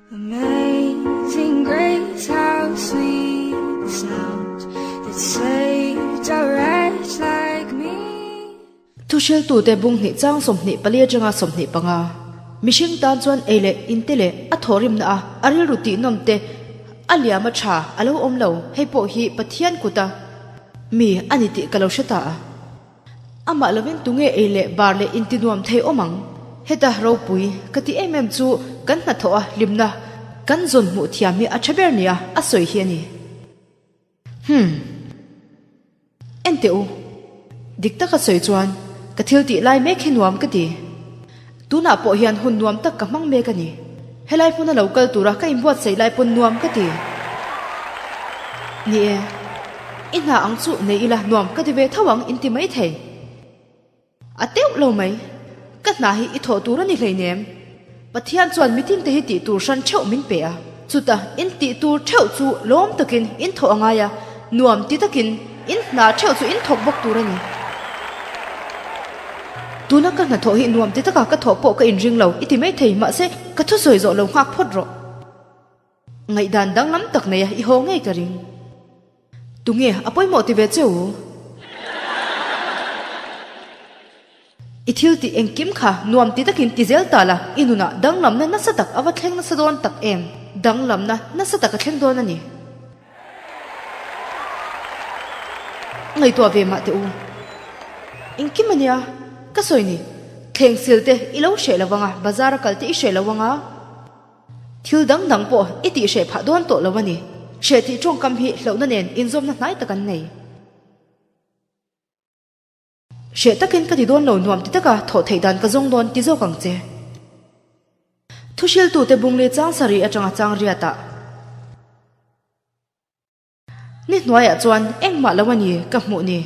Amazing grace, how sweet the sound that saved a wretch like me. Thuhriltute bung hnih chang 24 atanga 25. Mihring tan chuan ei leh in te leh a thawhrimna a a rilru tihnawm te a liam a tha a lo awm lo, hei pawh hi Pathian kuta mi a ni tih ka lo hre ta a. Amah lovin tunge ei leh bar leh intinuam thei awm ang? Heta ropui ka ti em em chu kan hnathawh a hlimna kan zawn hmuh thiam hi a tha ber nia a sawi hi a ni. Hmm. Enteh u. Dik taka sawi chuan ka thil tih lai mek hi nuam ka ti. Tunah pawh hian hun nuam tak ka hmang mek a ni. Helai hmuna lo kal tura ka inbuatsaih lai pawn nuam ka ti. Ni e, i hna ang chu nei ila nuam ka ti ve tho ang inti mai thei. A teuh lo mai. Ka hna hi i thawh tur a ni hleinem. Pathian chuan mitin te hi tih tur hran theuh min pe a. Chuta in tih tur theuh chu lawm takin in thawh a ngai a, nuam ti takin in hna theuh chu in thawk bawk tur a ni. Tuna ka hnathawh hi nuam ti taka ka thawh pawh ka inring lo i ti mai thei, mahse ka thusawi zawh lo nghak phawt rawh. Ngaihdan danglam tak neia i haw ngei ka ring. Tunge a pawimawh ti ve che u? I thil tih engkim kha nuam ti takin ti zel ta la, i nunah danglamna nasa tak a va thleng nasa dawn tak em? Danglamna nasa tak a thleng dawn a ni. Ngaihtuah ve mah teh u. Engkim a nia, ka sawi ni. Thleng sil te i lo hreh lo vang a, bazar a kal te i hreh lo vang a. Thil dang dang pawh i tih hreh phah dawn tawh lo a ni. Hreh tih tawngkam hi hlauhna nen inzawmna hnai tak an nei. Hreh takin ka ti dawn lo nuam ti taka thawh theih dan ka zawng dawn ti zawk ang che. Thuhriltute bung leh chang sarih atanga chang riatah. Ni hnuaiah chuan engmah lo a ni ka hmuh ni.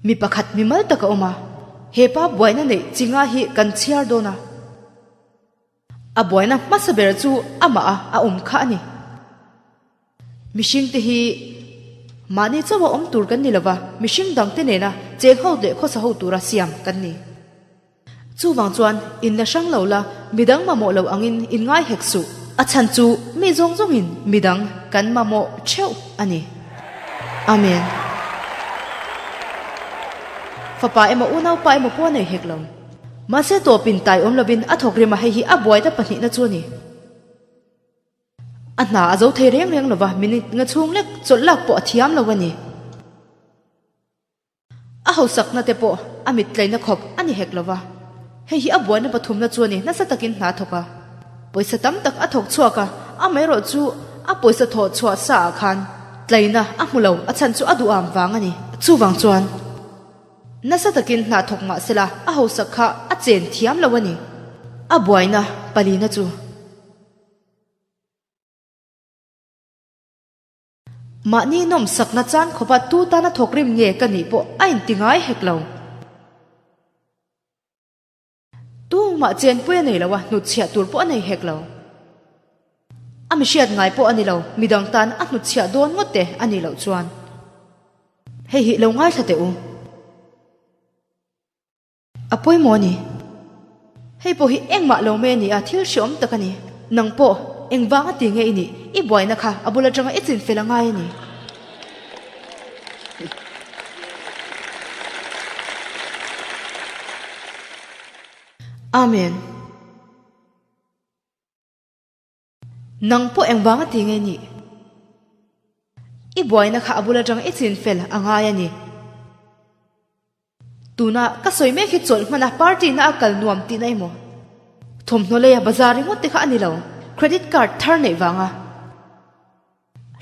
Mi pakhat mi mal tak a awm a, he pa buaina neih chi nga hi kan chhiar dawn a. A buaina hmasa ber chu amah a a awm kha a ni. Mihringte hi mahni chauha awm tur kan ni lova, mihring dangte nena cheng ho leh khawsa ho tura siam kan ni. Chuvang chuan in la hrang lo la, midang mamawh lo angin in ngai hek suh. A chhan chu mi zawng zawngin midang kan mamawh theuh a ni. Amen. Fapa emaw unaupa emaw pawh a nei hek lo. Mahse tawpin tai awm lovin a thawk rem a, hei hi a buaina pahnihna chu a ni. A hna a zo thei reng reng lova, minute nga chhung lek chawlh lak pawh a thiam lo a ni. A hausakna te pawh a mit tlaina khawp a ni hek lova, hei hi a buaina pathumna chu a ni nasa takin hna thawk a, pawisa tam tak a thawk chhuak a, amaherawh chu a pawisa thawh chhuah sa ah khan tlaina a hmu lo, a chhan chu a duham vang a ni. Chuvang chuan. Nasa takin hna thawk mah sela a hausak kha a chen thiam lo a ni. A buaina palina chu. Mahni nawmsakna chan khawpa tu tana thawk rim nge ka nih pawh a inti ngai hek lo. Tumah chenpui a nei lo a, hnutchhiah tur pawh a nei hek lo. A mihriat ngai pawh a ni lo, midang tan a hnutchhiah dawn ngawt te a nih loh chuan. Hei hi lo ngaithla teh u. A pawimawh a ni. Hei pawh hi engmah lo mai a ni a, thil hreawm tak a ni. Nang pawh engvanga ti nge i nih? I buaina kha a bul atanga i chinfel a ngai a ni. Amen. Nang pawh engvanga ti nge nih? I buaina kha a bul atang i chin fel a ngai a ni. Tuna ka sawi mek hi chawlh hmana party na a kal nuam tihna emaw? Thawmhnaw leia bazar ringawt te kha a ni lo, credit card thar neih vanga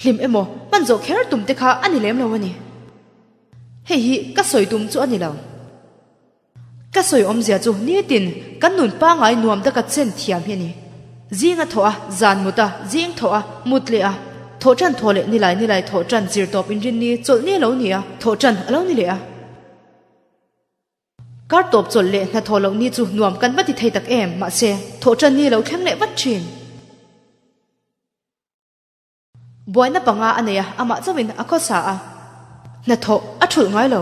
hlim emaw hman zawh kher tum te kha a ni lem lo a ni. Hei hi ka sawi tum chu a ni lo. Ka sawi awmzia chu nitin kan nun pangai nuam taka chen thiam hi a ni. Zing a thawh a, zan mut a, zing thawh a, mut leh a, thawh tan thaw leh nilai nilai thawh tan zir tawp inrin ni chawlh ni a lo ni a, thawh tan a lo ni leh a. Kar tawp chawlh leh hnathawh loh ni chu nuam kan va ti thei tak em, mahse thawh tan ni a lo thleng leh vat thin. Buaina panga a nei a, amah chauhin a khawsa a, hnathawh a thulh ngai lo.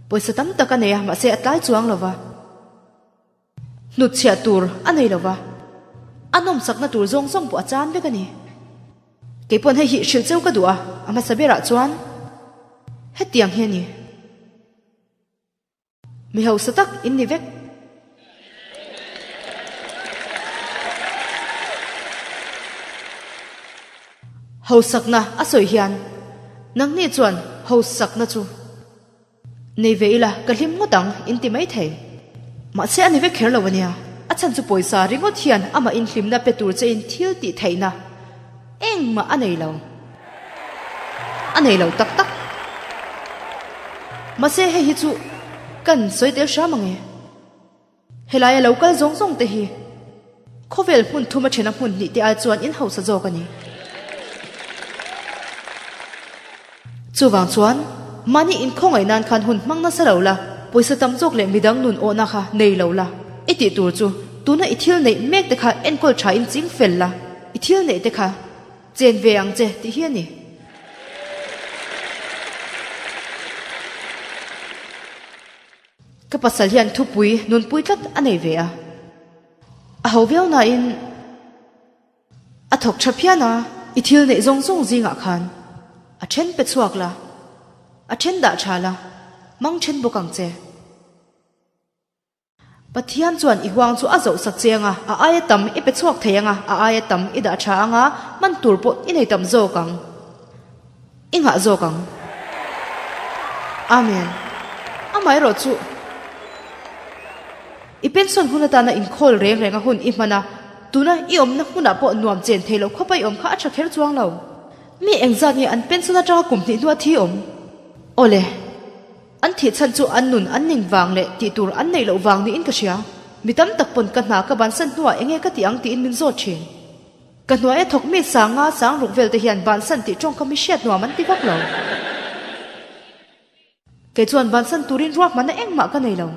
Pawisa tam tak a nei a, mahse a tlai chuang lo va. Hnutchhiah tur a nei lo va, a nawmsakna tur zawng zawng pawh a chan vek a ni. Kei pawn hei hi hrilh cheu ka duh a, a hmasa berah chuan hetiang hi a ni. Mi hausa tak in ni vek. Hausakna a sawi hian nangni chuan hausakna chu nei ve ila ka hlim ngawt ang in ti mai thei. Mahse a ni vek kher lo a nia. A chhan chu pawisa ringawt hian amah inhlimna pe tur che in thil tih theihna engmah a nei lo. A nei lo tak tak. Mahse hei hi chu kan sawi tel hram ang e. Helaia lo kal zawng zawng te hi khawvel hmun thuma thena hmun hnih te ai chuan in hausa zawk a ni. Chuvang chuan mahni inkhawngaih nan khan hun hmang nasa lo la, pawisa tam zawk leh midang nun awhna kha nei lo la. I tih tur chu tuna i thil neih mek te kha enkawl tha in ching fel la, i thil neih te kha Chen ve ang che tih hi a ni. Ka pasal hian thupui nunpui tlat a nei ve a. A ho viau nain a thawk tha phian a, i thil neih zawng zawng zingah khan a then pe chhuak la, a then dah tha la, mang then bawk ang che. Pathian chuan i huang chu a zoh sak che anga, a aia tam i pe chhuak thei anga, a aia tam i dah tha anga, hman tur pawh i nei tam zawk ang. I nghah zawk ang. Amen. Amaherawh chu i pension hun atana inkhawl reng reng a hun i hman a, tuna i awmna hmunah pawh nuam chen thei loh khawpa i awm kha a tha kher chuang lo. Mi engzat nge an pension atanga kum hnih hnua thi awm? Awle. An thih chhan chu an nun an ning vang leh tih tur an neih loh vang niin ka hria. Mi tam tak pawn ka hna ka bansan hnuah enge ka tih ang tiin min zawt thin. Ka hnuaia thawk mi sanga sang ruk vel te hian bansan tih tawngkam hi hriat nuam an ti vak lo. Kei chuan bansan turin ruahmanna engmah ka nei lo.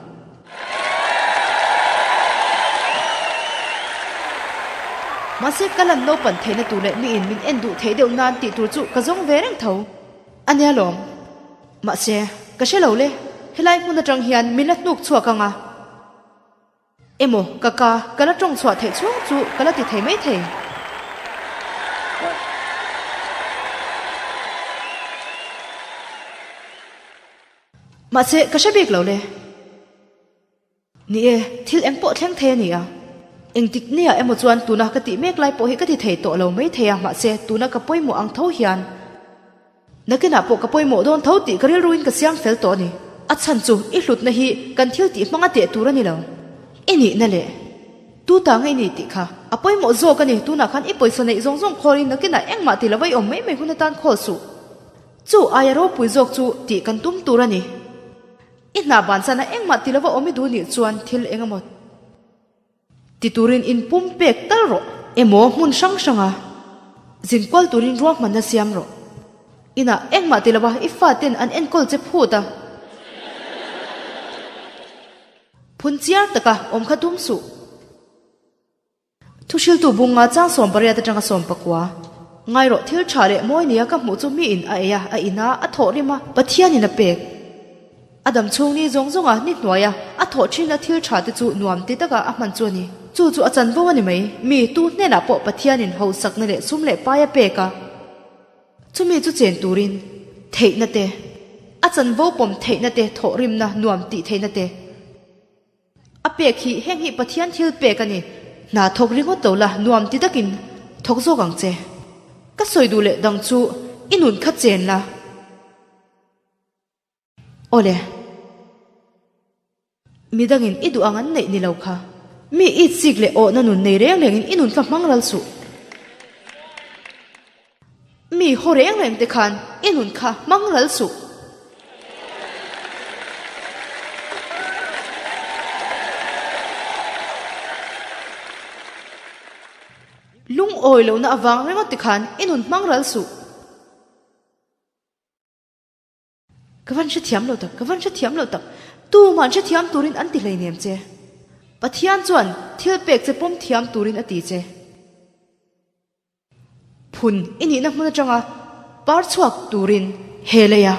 Mahse ka lan naupan theihna tur leh miin min en duh theih deuh nan tih tur chu ka zawng ve reng tho. A nia lawm. Mahse, ka hre lo le, helai hmun atang hian min la hnuk chhuak ang a. Emaw, ka ka, ka la tawng chhuah theih chhung chu ka la ti thei mai thei. Mahse, ka hre bik lo le. Ni e, thil eng pawh thleng thei a ni a. Engtik nia emaw chuan tuna ka tih mek lai pawh hi ka ti thei tawh lo mai thei a, mahse tuna ka pawimawh ang tho hian nakinah pawh ka pawimawh dawn tho tih ka rilruin ka siam fel tawh a ni. A chhan chu i hlutna hi kan thil tih hmanga teh tur a ni lo. I nihna leh tu ta nge i ni tih kha a pawimawh zawk a ni. Tunah khan i pawisa neih zawng zawng khawlin nakinah engmah ti lova i awm mai mai hun atan khawl suh. Chu aia ropui zawk chu tih kan tum tur a ni. I hna banchana engmah ti lova awm i duh nih chuan thil eng emaw ti turin in pum pek tal rawh. Emaw hmun hrang hranga zin kual turin ruahmanna siam rawh. Inah engmah ti lova i faten an enkawl che phut a. Phun chiar taka awm kha tum suh. Thuhriltu bunga chang 18 atanga 19. Ngai rawh thil tha leh mawi nia ka hmuh chu miin a ei a, a in a, a thawh rim a, Pathianin a pek. A dam chhung ni zawng zawnga ni hnuaia a thawh thinna thil tha te chu nuam ti taka a hman chu a ni. Chu chu a chanvo a ni mai. Mi tu hnenah pawh Pathianin hauhsakna leh sum leh pai a pek a. Chumi chu chen turin theihna te, a chanvo pawm theihna te, thawhrimna nuam tih theihna te, A pek hi heng hi Pathian thil pek a ni. Hna thawk ringawt lo la, nuam ti takin thawk zawk ang che. Ka sawi duh leh dang chu i nun kha chen la. Awle. Midangin i duh ang an neih ni lo kha. Mi i chik leh awhna nun nei reng rengin i nun kha hmang ral suh. Mi haw reng reng te khan i nun kha hmang ral suh. Lungawi lohna avang ringawt te khan i nun hmang ral suh. Ka van hrethiam lo tak, ka van hrethiam lo tak, tuman hrethiam turin an ti hleinem che. Pathian chuan thil pek che pawm thiam turin a ti che. Phun i nihna hmun atanga par chhuak turin he lei a.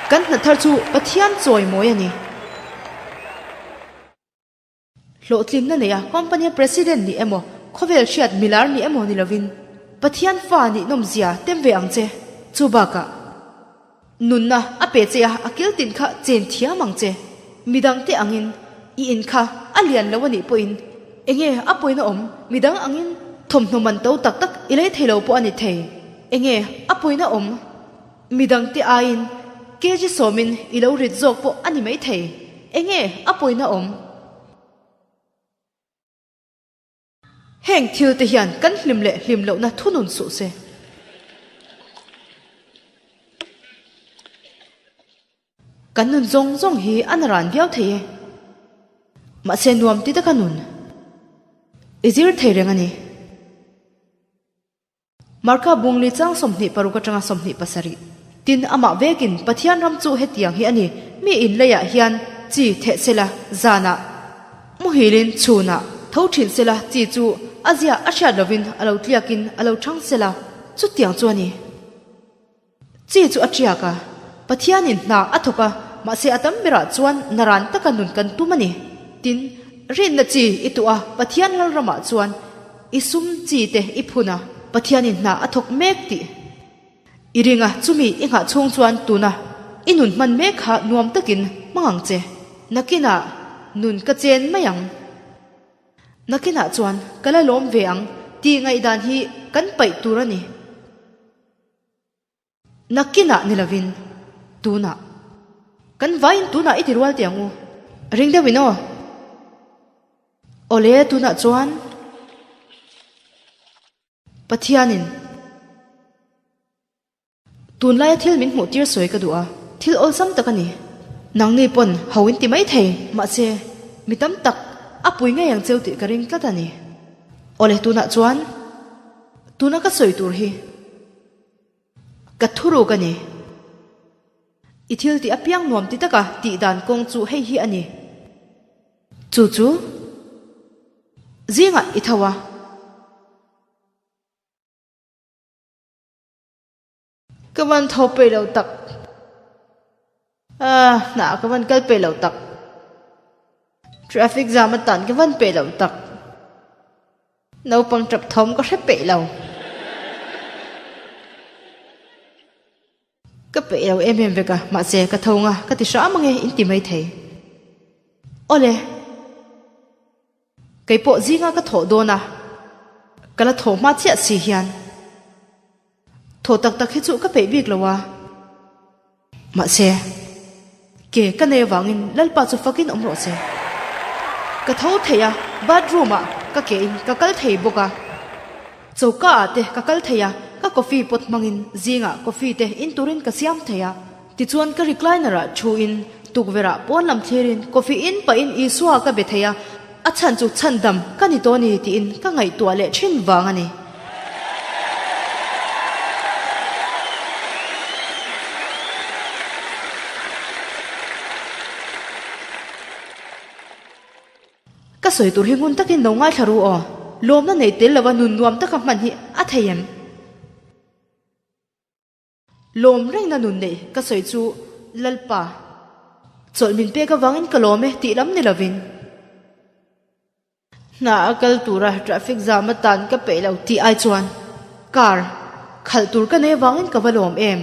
Kan hna thar chu Pathian chawimawi a ni. Hlawhtlinna neia company-a president nih emaw, khawvel hriat milar nih emaw ni lovin, Pathian fa nih nawmzia tem ve ang che. Chu bakah, nunna a pe che a, a kil tin kha chen thiam ang che. Midangte angin i in kha a lian lo a nih pawhin enge a pawina awm? Midang angin thawmhnaw man to tak tak i lei thei lo pawh a ni thei. Enge a pawina awm? Midangte aiin kg sawmin i lo rit zawk pawh a ni maithei. Enge a pawina awm? Heng thil te hian kan hlim leh hlim lohna thunun suh se. Kan nun zawng zawng hi a na ran viau thei e. Mahse nuam ti taka nun i zir thei reng a ni. Marka Bungli chang 26 atanga 27. Tin, amah vekin Pathian ram chu hetiang hi a ni, mi in leiah hian chi theh sela, zanah muhilin chhunah tho thin sela, chi chu a ziah a hriat lovin a lo tliakin a lo thang sela, chutiang chu a ni. Chi chu a tiak a, Pathianin hna a thawk a, mahse a tam berah chuan naran taka nun kan tum a ni. Tin, rinna chi i tuah a, Pathian lalramah chuan i sum chi te i phun a, Pathianin hna a thawk mek tih i ring a, chumi i nghah chhung chuan tuna i nun hman mek kha nuam takin hmang ang che. Nakinah nun ka chen mai ang. Nakinah chuan ka la lawm ve ang tih ngaihdan hi kan paih tur a ni. Nakinah ni lovin tunah. Kan vaiin tunah i ti rual teh ang u. Ring deuhin aw. Awle tunah chuan Pathianin tunlaia thil min hmuh tir sawi ka duh a, thil awlsam tak a ni. Nangni pawn ho in ti mai thei, mahse mi tam tak a pui ngei ang cheu tih ka ring tlat a ni. Awle tunah chuan tuna ka sawi tur hi. Ka thuruk a ni. I thil tih apiang nuam ti taka tih dan kawng chu hei hi a ni. Chu chu zingah i tho a. Ka van tho peih lo tak. Ahh hnah ka van kal peih lo tak. Traffic jam atan ka van peih lo tak. Naupang tap thawm ka hre peih lo. Ka peih lo em em vek a, mahse ka tho nga ka ti hram ange in ti mai thei. Awle, kei pawh zinga ka thawh dawn a, ka la thawh hma chiah si hian thawh tak tak hi chu ka peih bik lo a. Mahse, ke ka nei avangin Lalpa chu fakin awm rawh se. Ka tho thei a, bathroom ah ka ke in ka kal thei bawk a. Choka ah te ka kal thei a, ka coffee pot hmangin zingah coffee te in turin ka siam thei a. Tichuan ka recliner ah thu in tukverh ah pawn lam thlir in coffee in pah in Isua ka be thei a, a chhan chu chhandam ka ni tawh a ni tiin ka ngaihtuah leh thin vang a ni. Ka sawi tur hi ngun takin lo ngaithla ru aw. Lawmna nei tel lova nun nuam taka hman hi a thei em? Lawm rengna nun neih ka sawi chu Lalpa, chawlh min pek avangin ka lawm e tih lam ni lovin. Hna a kal tura traffic jam atan ka peih lo tih ai chuan car khalh tur ka nei avangin ka va lawm em?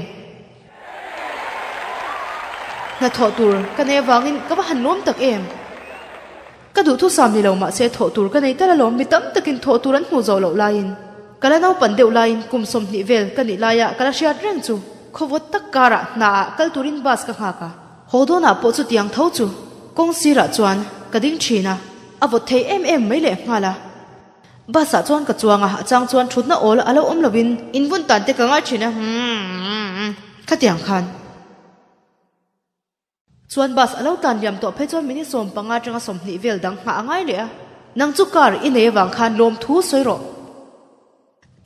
Hna thawh tur ka nei avangin ka va han lawm tak em? Ka duhthusam ni lo mahse thawh tur ka nei tal alawm mi tam takin thawh tur an hmuh zawh loh laiin ka la naupan deuh laiin kum 20 vel ka nih laia ka la hriat reng chu khawvawt tak karah hnaah kal turin bus ka nghak a. Haw dawnah pawh chutiang tho chu kawng sirah chuan ka ding thin a, a vawt thei em em mai leh nghal a. Bus ah chuan ka chuang a, a chang chuan thutna awl a lo awm lovin in vun tan te ka ngai thin a, humm khatiang khan. Chuan bus a lo tan liam tawh phei chuan minute 15 atanga 20 vel dang nghah a ngai leh a, nang chu car i nei avang khan lawmthu sawi rawh.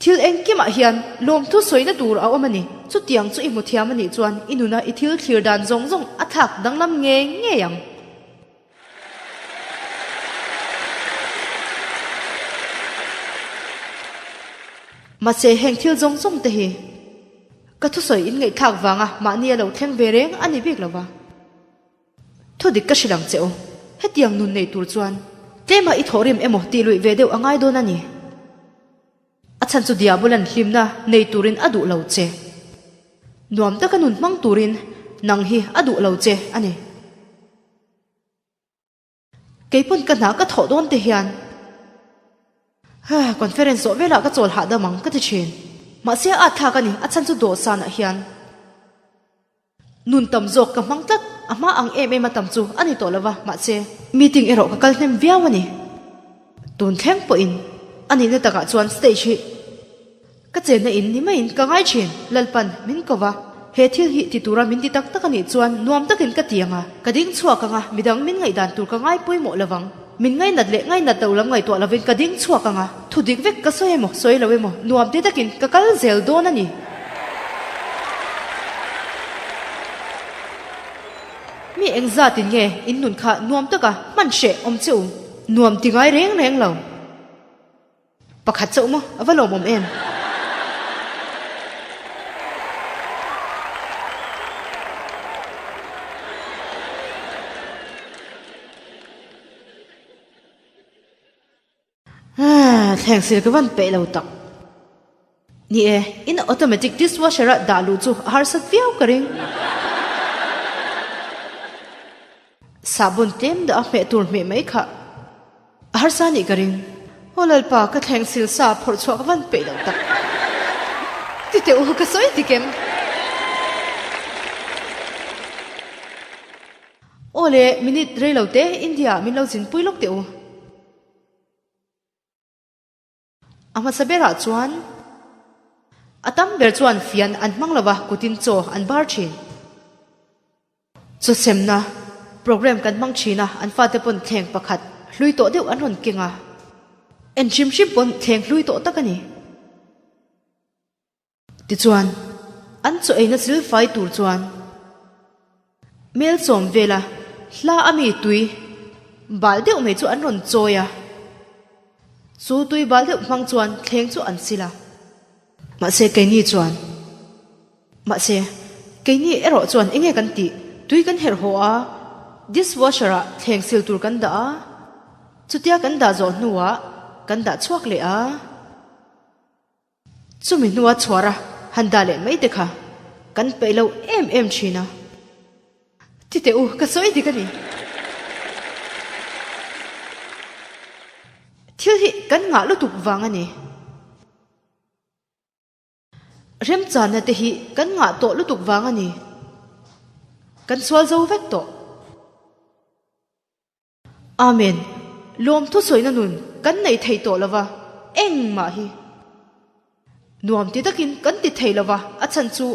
Thil engkimah hian lawmthu sawina tur a awm a ni. Chutiang chu i hmu thiam a nih chuan i nuna i thil thlir dan zawng zawng a thlak danglam ngei ngei ang. Mahse heng thil zawng zawng te hi. Ka thusawi in ngaihthlak vanga mahni a lo thleng ve reng a ni bik lo va. Thudik ka hrilh ang che u. Hetiang nun nei tur chuan tlema i thawhrim emaw tih luih ve deuh a ngai dawn a ni. A chhan chu Diabolan hlimna nei turin a duh lo che. Nuam taka nun hmang turin nang hi a duh lo che a ni. Kei pawn ka hna ka thawh dawn te hian conference zawh velah ka chawl hahdam ang ka ti thin. Mahse a atthlak a ni, a chhan chu dawhsanah hian nun tam zawk ka hmang tlat, a hma ang em em a tam chu a ni tawh lo va, mahse meeting erawh ka kal hnem viau a ni. Tun thleng pawhin a nihna takah chuan stage hi Ka chenna in ni maiin ka ngai thin, Lalpan min ko va, he thil hi ti tura min ti tak tak a nih chuan nuam takin ka ti ang a, ka ding chhuak ang a, midang min ngaihdan tur ka ngai pawimawh lo vang. Min ngainat leh ngainat lo lam ngaihtuah lovin ka ding chhuak ang a, thu dik vek ka sawi emaw sawi lo emaw nuam ti takin ka kal zel dawn a ni. Mi engzatin nge in nun kha nuam taka hman hreh awm che u? Nuam ti ngai reng reng lo. Pakhat chauh maw? A va lawmawm em? Thleng sil ka van peih lo tak. Ni e, in automatic dishwasher a dah luh chu a harsat viau ka ring. Sahbawn tlem dah a hmeh tur hmeh mai kha. A harsa nih ka ring. Aw Lalpa, ka thleng sil sa phawrh chhuah ka van peih loh tak. Ti teh u, ka sawi dik em? Aw le, minute rei lo te India ah min lo zin pui lawk teh u. A hmasa berah chuan a tam ber chuan fian an hmang lo va, kutin chaw an bar thin. Chawchhemna programme kan hmang thin a, an fate pawn thleng pakhat hlui tawh deuh an rawn keng a, en hrim hrim pawn thleng hlui tawh tak a ni. Tichuan, an chaw eina sil fai tur chuan Melchawm vela hla a mi tui bal deuh mai chu an rawn chawi a, chu tui bal deuh hmang chuan thleng chu an sil a. Mahse keini chuan. Mahse, keini erawh chuan enge kan tih? Tui kan herh haw a, dishwasher ah thleng sil tur kan dah a, chutia kan dah zawh hnuah kan dah chhuak leh a, chumi hnua chhuar a han dah leh mai te kha kan peih lo em em thin a. Ti teh u, ka sawi dik a ni. Thil hi kan ngah lutuk vang a ni. Remchanna te hi kan ngah tawh lutuk vang a ni. Kan sual zo vek tawh. Amen. Lawmthu sawina nun kan nei thei tawh lova, engmah hi nuam ti takin kan ti thei lova, a chhan chu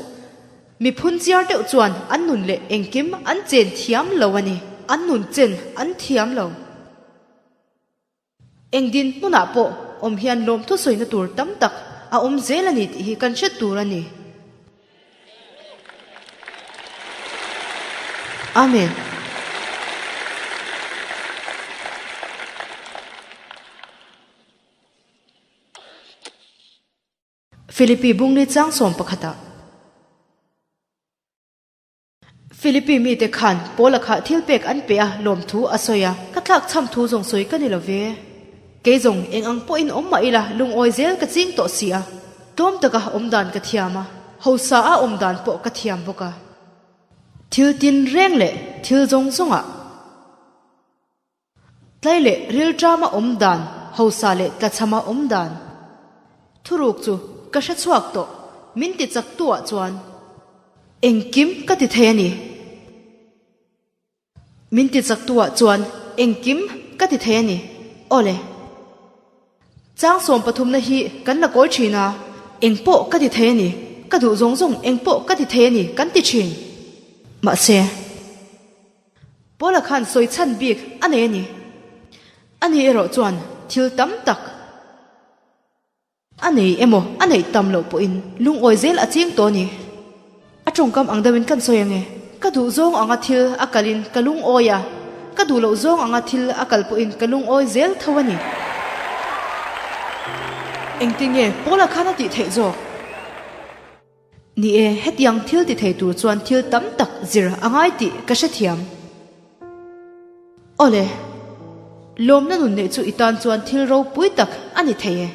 miphun chiar deuh chuan an nun leh engkim an chen thiam lo a ni. An nun chen an thiam lo. Eng dinhmunah pawh awm hian lawmthu sawina tur tam tak a awm zel a ni tih hi kan hre tur a ni. Amen. Philippi bungli chang sawm pakhatah. Philippi mite khan Paula kha thil pek an pe a, lawmthu a sawi a, Ka tlak chham thu zawng sawi ka ni lo ve. Kei zawng eng ang pawhin awm mah ila lungawi zel ka ching tawh si a, tlawm taka awm dan ka thiam a, hausa a awm dan pawh ka thiam bawk a. Thil tin reng leh thil zawng zawngah. Tlai leh rilṭama awm dan, hausa leh tlachhama awm dan. Thuruk chu ka hre chhuak tawh, min ti chak tu ah chuan engkim ka ti thei a ni. Min ti chak tu ah chuan engkim ka ti thei a ni. Awle. Chang sawm pathumna hi kan la kawi thin a, engpawh ka ti thei a ni, ka duh zawng zawng engpawh ka ti thei a ni kan ti thin. Mahse. Paula khan sawi chhan bik a nei a ni. Ani erawh chuan thil tam tak a nei emaw a neih tam loh pawhin lungawi zel a ching tawh a ni. A tawngkam ang deuhin kan sawi ange. Ka duh zawng anga thil a kalin ka lungawi a, ka duh loh zawng anga thil a kal pawhin ka lungawi zel tho a ni. Engtinge Paula khan a tih theih zawk? Ni e, hetiang thil ti thei tur chuan thil tam tak zir a ngai tih ka hrethiam. Awle, lawmna nun neih chu i tan chuan thil ropui tak a ni thei e.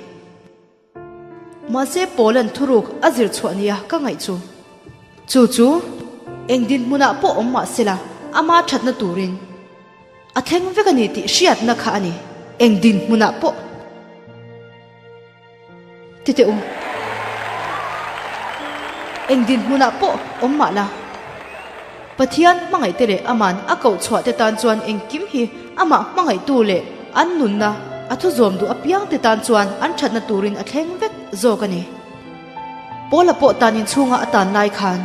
Mahse Paula'n thuruk a zir chhuah nia ka ngaih chu. Chu chu eng dinhmunah pawh awm mah sela ama thatna turin a thleng vek a ni tih hriatna kha a ni. Eng dinhmunah pawh. Ti teh u. Eng dinhmunah pawh awm mah la. Pathian hmangaihte leh Aman a koh chhuah te tan chuan engkim hi amah hmangaihtu leh an nunna a thu zawm duh apiangte tan chuan an thatna turin a thleng vek zawk a ni. Paula pawh tan inchhunga a tan lai khan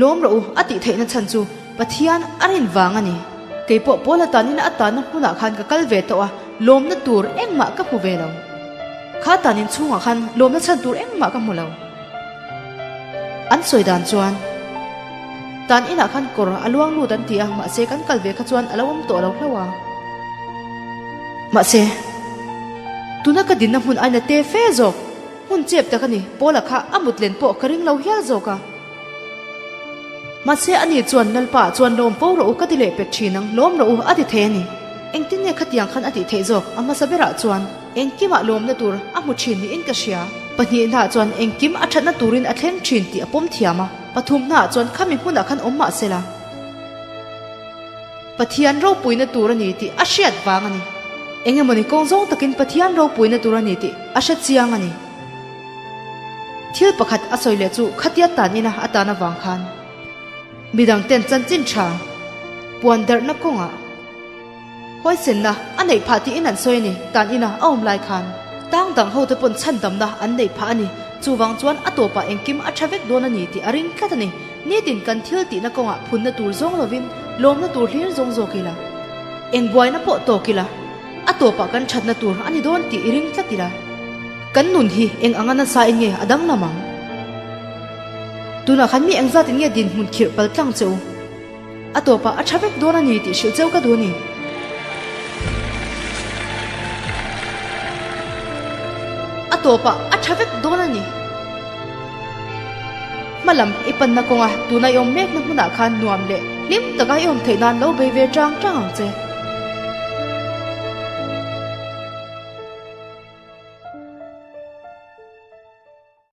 lawm rawh u a tih theihna chhan chu Pathian a rin vang a ni. Kei pawh Paula tanin a tanna hmunah khan ka kal ve tawh a, lawmna tur engmah ka hmu ve lo. Kha tan inchhungah khan lawmna chhan tur engmah ka hmu lo. An sawi dan chuan, Tan inah khan kawr a luang lut an ti a, mahse kan kal ve kha chuan a lo awm tawh lo hlauh a. Mahse, tuna ka dinna hmun aina te fe zawk, hmun chep tak a ni, Paula kha a mut len pawh ka ring lo hial zawk a. Mahse ani chuan Lalpa ah chuan lawm fo rawh u ka ti leh pek thin ang, lawm rawh u a ti thei a ni. Engtin nge khatiang khan a tih theih zawk? A hmasa berah chuan engkimah lawmna tur a hmu thin niin ka hria. Pahnihnaah chuan engkim a thatna turin a thleng thin tih a pawm thiam a. Pathumnaah chuan khami hmunah khan awm mah sela Pathian ropuina tur a ni tih a hriat vang a ni. Engemawni kawng zawng takin Pathian ropuina tur a ni tih a hre chiang a ni. Thil pakhat a sawi leh chu khatia tan ina a tan avang khan midang ten chanchin tha puan darhna kawngah huaisenna a neih phah tiin an sawi a ni. Tan ina a awm lai khan tang dang ho te pawn chhandamna an neih phah a ni. Chuvang chuan a tawpah engkim a tha vek dawn a ni tih a ring tlat a ni. Nitin kan thil tihna kawngah phunna tur zawng lovin lawmna tur hlir zawng zawk ila, eng buaina pawh tawk ila, A tawpah kan thatna tur a ni dawn tih i ring tlat ila, kan nun hi eng anga nasa in nge a danglam ang? Tunah khan mi engzat in nge dinhmun khirh pal tlang che u? A tawpah a tha vek dawn a ni tih hrilh cheu ka duh a ni. A tawpah a tha vek dawn a ni. Hma lam i panna kawnga tuna i awm mekna hmunah khan nuam leh hlim taka i awm theih nan lo bei ve tang tang ang che.